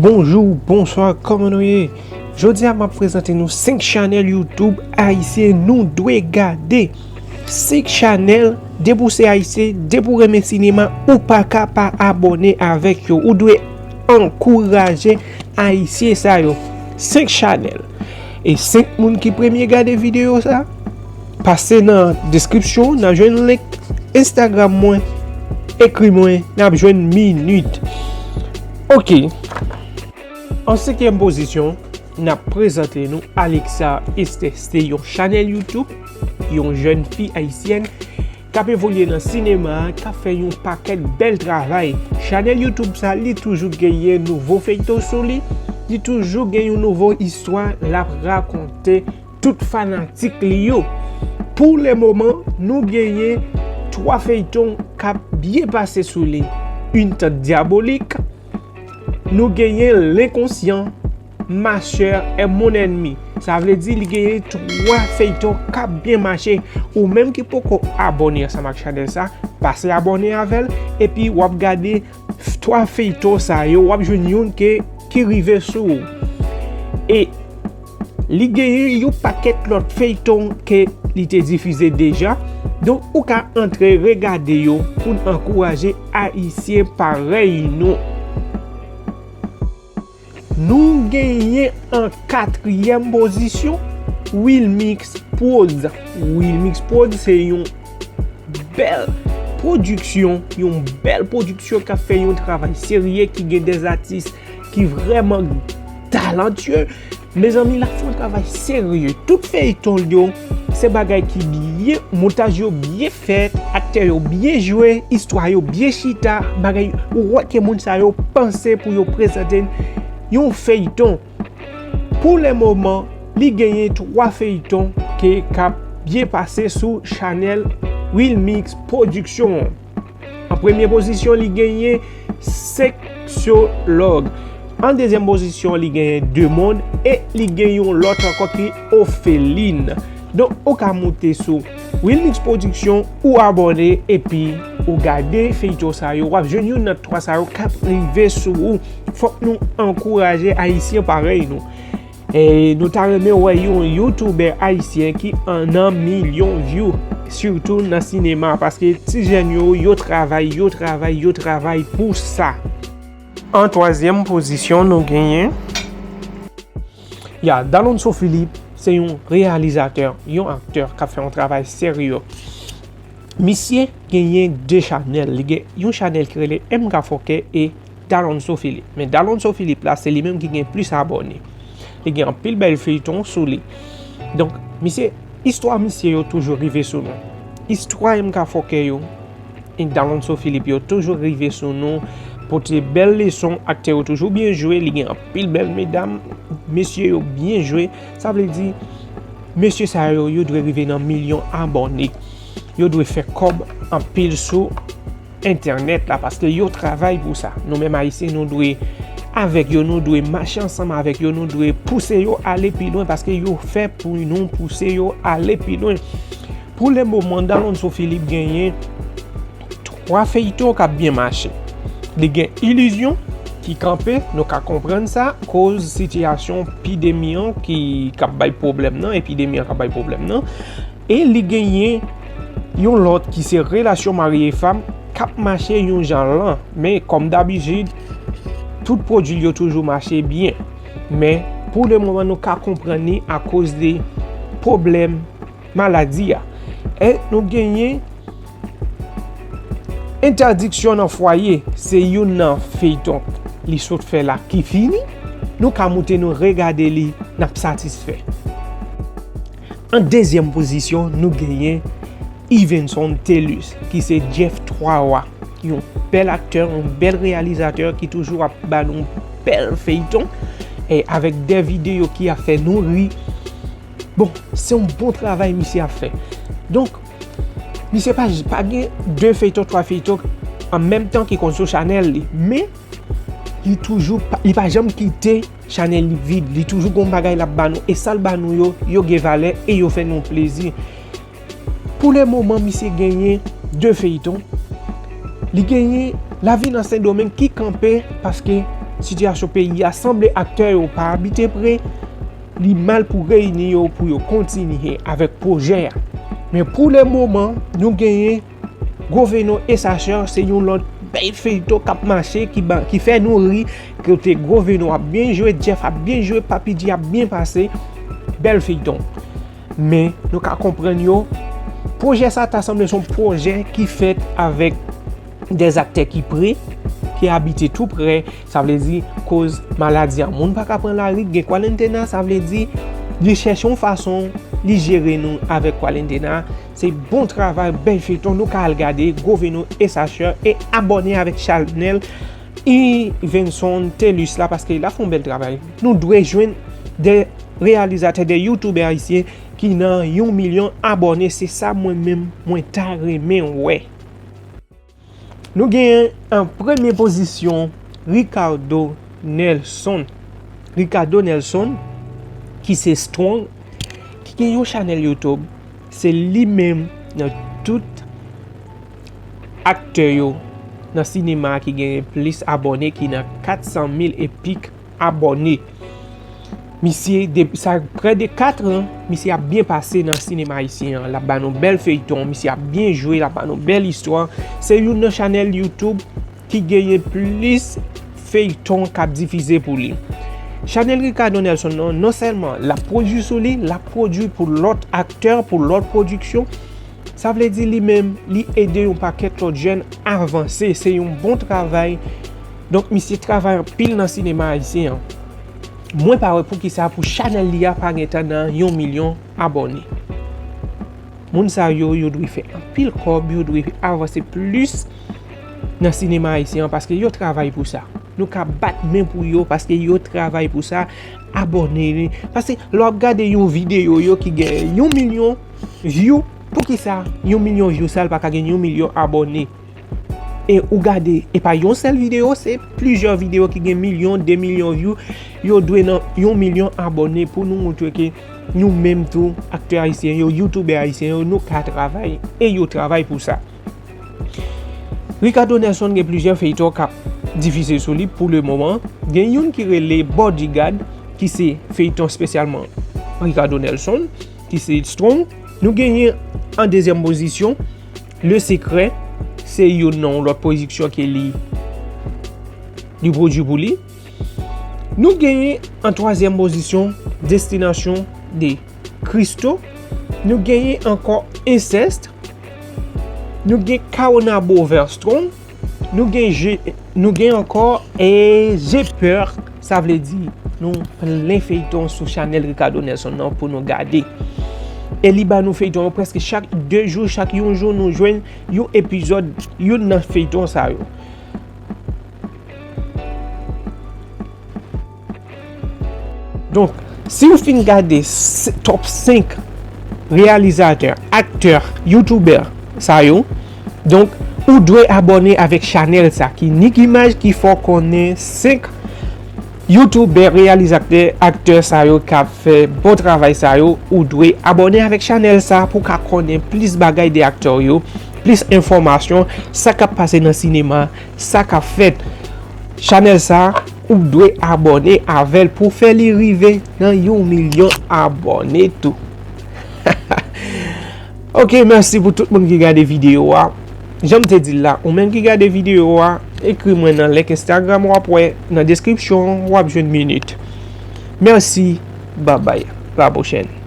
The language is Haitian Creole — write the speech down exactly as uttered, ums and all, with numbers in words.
Bonjou, bonswa, kòman nou ye? Jodi a m ap prezante nou senk chanèl YouTube ayisyen nou dwe gade. Senk chanèl, depi w se ayisyen, depi w renmen sinema, ou pa ka pa abòne avèk yo. Ou dwe ankouraje ayisyen sa yo. Senk chanèl. E senk moun ki premye gade videyo sa, pase nan deskripsyon, n a jwenn link Instagram mwen, ekri mwen, n ap jwenn minit. Oke. An senkyèm pozisyon, n ap prezante nou Alexa Esteste, yon chanèl YouTube, yon jèn fi ayisyèn k ap evolye nan sinema a, k ap fè yon pakèt bèl travay. Chanèl YouTube sa, li toujou genyen nouvo feyton sou li, li toujou gen yon nouvo istwa l ap rakonte tout fanatik li yo. Pou le moman, nou genyen twa feyton k ap byen pase sou li. Une tante diabolique, nou genyen L'inconscient, Ma chère est mon ennemi. Sa vle di li genyen twa feyton k ap byen mache. Ou menm ki poko abòne ansanm ak chanèl sa, pase abòne avè l, epi w ap gade twa feyton sa yo, w ap jwenn youn ke, ki rive sou ou. E li genyen yon pakèt lòt feyton ke li te difize deja. Donk, ou ka antre regade yo pou n ankouraje Ayisyen parèy nou. Nou genyen an katriyèm pozisyon, Wilmix Prod. Wilmix Prod se yon bèl pwodiksyon, yon bèl pwodiksyon k ap fè yon travay serye, ki gen de atis ki vrèman talantye. Mezanmi, l ap fè yon travay serye. Tout feyton l yo, se bagay ki byen, montaj yo byen fèt, aktè yo byen jwe, istwa yo byen chita, bagay ou wè ke moun sa yo panse pou yo prezante n yon feyton. Pou le moman, li genyen twa feyton ke k ap byen pase sou chanèl Wilmix Production an. An premye pozisyon, li genyen Sexologue. An dezyèm pozisyon, li genyen Deux Mondes e li gen yon lòt ankò ki Orpheline. Donk, ou ka moute sou Wilmix Production, ou abòne epi ou gade feyton sa yo. W ap jwenn youn nan twa sa yo k ap rive sou ou. Fòk nou ankouraje Ayisyen parèy nou. E nou ta renmen wè yon youtubè ayisyen ki an nan milyon view, sitou nan sinema, paske ti jèn yo, yo travay, yo travay, yo travay pou sa. An twazyèm pozisyon, nou genyen, ya, Dalonso Philippe, se yon reyalizatè, yon aktè k ap fè yon travay serye. Misye genyen de chanèl. Li gen yon chanèl ki rele M K Fòkè e Dalonso Philippe. Men Dalonso Philippe la, se li menm ki gen plis abòne. Li gen anpil bèl feyton sou li. Donk, misye, istwa misye yo toujou rive sou nou. Istwa M K Fòkè yo, e Dalonso Philippe yo toujou rive sou nou, pote bèl leson, aktè yo toujou byen jwe, li gen anpil bèl medam, mesye yo byen jwe. Sa vle di, mesye sa yo, yo dwe rive nan milyon abòne. Yo dwe fè kòb anpil sou entènèt la, paske yo travay pou sa. Nou menm Ayisyen, nou dwe avèk yo, nou dwe mache ansanm avèk yo, nou dwe pouse yo ale pi lwen, paske yo fè pou nou pouse yo ale pi lwen. Pou le moman, Dalonso Philippe genyen twa feyton k ap byen mache. Li gen Ilizyon ki kanpe, nou ka konprann sa, koz sitiyasyon pandemi an ki, k ap bay pwoblèm nan, epidemi an k ap bay pwoblèm nan. E li genyen yon lòt ki se Relasyon Mari e Fanm k ap mache yon jan lan. Men, kòm dabitid, tout pwodui yo toujou mache byen. Men, pou le moman, nou ka konprann li akoz de pwoblèm maladi a. E nou genyen Entèdiksyon nan Fwaye, se youn nan feyton li sot fè la ki fini. Nou ka moute nou regade li, n ap satisfè. An dezyèm pozisyon, nou genyen Yvenson Thelus, ki se Jeff Twa Wa, yon bèl aktè, yon bèl reyalizatè ki toujou ap ba nou bèl feyton, e avèk de videyo ki ap fè nou ri. Bon, se yon bon travay misye ap fè. Donk, misye pa, pa gen de feyton, twa feyton an menm tan ki konn sou chanèl li. Men, li toujou pa, li pa janm kite chanèl li vid. Li toujou gon bagay l ap ba nou. E sa l ba nou yo, yo gen valè e yo fè nou plezi. Pou le moman, misye genyen de feyton. Li genyen Lavi nan Sendomeng ki kanpe paske sitiyasyon peyi a, sanble aktè yo pa abite pre, li mal pou reyini yo pou yo kontinye avèk pwojè a. Men pou le moman, nou genyen Gwo Veno e Sachè, se yon lòt bèl feyton k ap mache, ki, ba, ki fè nou ri, kote Gwo Veno ap byen jwe, Jeff ap byen jwe, Papi G ap byen pase. Bèl feyton. Men, nou ka konprann yo, pwojè sa ta sanble se yon pwojè ki fèt avèk dè aktè ki pre, ki abite tou pre, sa vle di, koz maladi a, moun pa ka pran lari, gen kwarantena, sa vle di, li chèche yon fason, li jere nou avèk kwarantena. Se bon travay, bèl feyton, nou ka al gade Gwo Veno e Sachè e abòne avèk chanèl Yvenson Telus la, paske l ap fè yon bèl travay. Nou dwe jwenn dè reyalizatè, dè youtubè ayisyen ki nan yon milyon abòne, se sa mwen menm, mwen ta renmen wè. Nou genyen an premye pozisyon Ricardo Nelson. Ricardo Nelson, ki se Strong, ki gen yon chanèl YouTube, se li menm nan tout aktè yo nan sinema a ki genyen plis abòne, ki nan kat san mil e pik abòne. Misye, de, sa prè de kat an, misye ap byen pase nan sinema ayisyen an. L ap ba nou bèl feyton, misye ap byen jwe, l ap ba nou bèl istwa. Se youn nan chanèl YouTube ki genyen plis feyton k ap difize pou li. Chanèl Ricardo Nelson nan, non sèlman l ap pwodui sou li, l ap pwodui pou lòt aktè, pou lòt pwodiksyon. Sa vle di li menm, li ede yon pakèt lòt jèn avanse. Se yon bon travay. Donk, misye travay anpil nan sinema ayisyen an. Mwen pa wè poukisa pou chanèl li a pa gentan nan yon milyon abòne. Moun sa yo, yo dwe fè anpil kòb, yo dwe avanse plis nan sinema ayisyen an, paske yo travay pou sa. Nou ka bat men pou yo, paske yo travay pou sa. Abòne. Paske lè w ap gade yon videyo yo ki gen yon milyon view, poukisa yon milyon view sa, l pa ka gen yon milyon abòne? E ou gade, e pa yon sèl videyo, se plizyè videyo ki gen milyon, de milyon view, yo dwe nan yon milyon abòne pou nou montre ke nou menm tou, aktè ayisyen yo, youtubè ayisyen yo, nou ka travay, e yo travay pou sa. Ricardo Nelson gen plizyè feyton k ap difize sou li pou le moman. Gen youn ki rele Bodyguard, ki se feyton espesyalman Ricardo Nelson, ki se Strong. Nou genyen an dezyèm pozisyon Le Secret, se youn nan yon lòt pwodiksyon ke li, li pwodui pou li. Nou genyen an twazyèm pozisyon Destination de Christo. Nou genyen ankò Incest. Nou gen Caonabo vs Strong. Nou gen je, nou gen ankò, e, J'ai peur, sa vle di nou plen feyton sou chanèl Ricardo Nelson nan pou nou gade. E li ba nou feyton yo prèske chak de jou, chak yon jou nou jwenn yon epizòd youn nan feyton sa yo. Donk, si w fin gade s-, top senk reyalizatè, aktè, youtubè sa yo, donk, ou dwe abòne avèk chanèl sa ki Nick Image ki fè w konnen senk youtubè, reyalizatè, aktè sa yo k ap fè bon travay sa yo. Ou dwe abòne avèk chanèl sa pou w ka konnen plis bagay de aktè yo, plis enfòmasyon, sa k ap pase nan sinema, sa k ap fèt. Chanèl sa, ou dwe abòne avè l pou fè li rive nan yon milyon abòne tou. Ok, mèsi pou tout moun ki gade videyo a. Jan m te di l la, ou menm ki gade videyo a, ekri mwen nan link Instagram w ap wè nan deskripsyon, w ap jwenn minit. Mèsi, babay, la pwochèn.